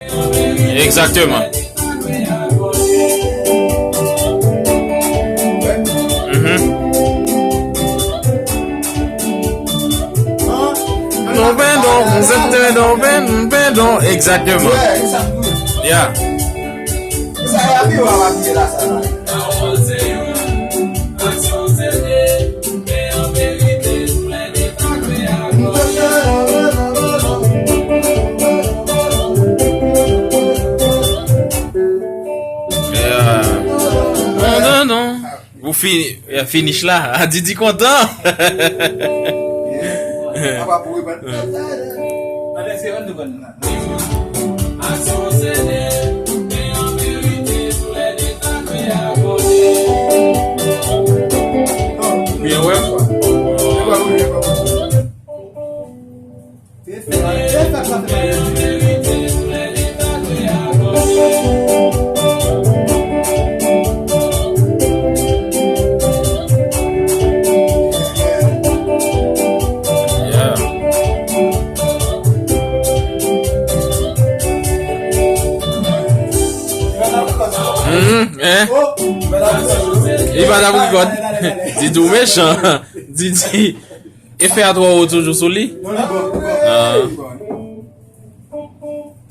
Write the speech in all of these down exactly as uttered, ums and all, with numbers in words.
Egzakteman. Mhm. Non, ben non, non, ben, ben non, egzakteman. Yeah. Yeah. Non, non, non. Ou fi-, eh, finish la. Ah, Didi kontan. Byen wè. Yeah. Mhm, hein? Li pa t ap rikòd. Didi w mechan. Didi. Efè a twò wo toujou sou li? Non, li bon, li bon. Ah. Li bon.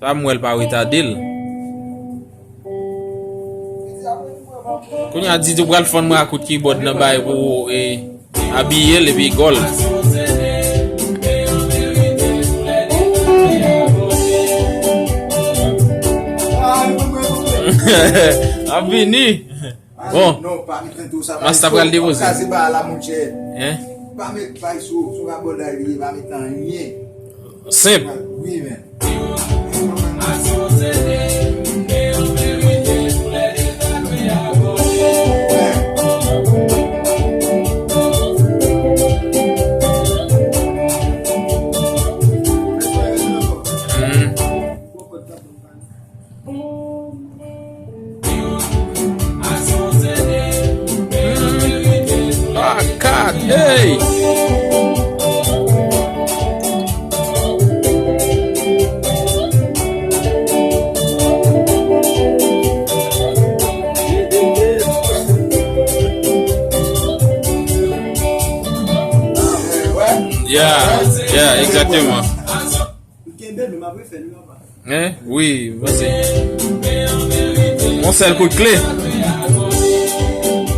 Sa m wè l pa retade l. Kounye a Didi pral fann mwen ak kout kibòd nan bay pou, eh, abiye l epi gòl. Ap vini. Bon. Non, pa met nan tou sa, pa met sou, pa kraze ba la, monchè. Hein? Pa met bay sou, sou rabòday li ye, pa met anyen. Senp. Wi, men. Mhm. Ah, God, hey! Yeah, yeah, egzakteman. Hein? Wi, m panse. Yon sèl kout kle.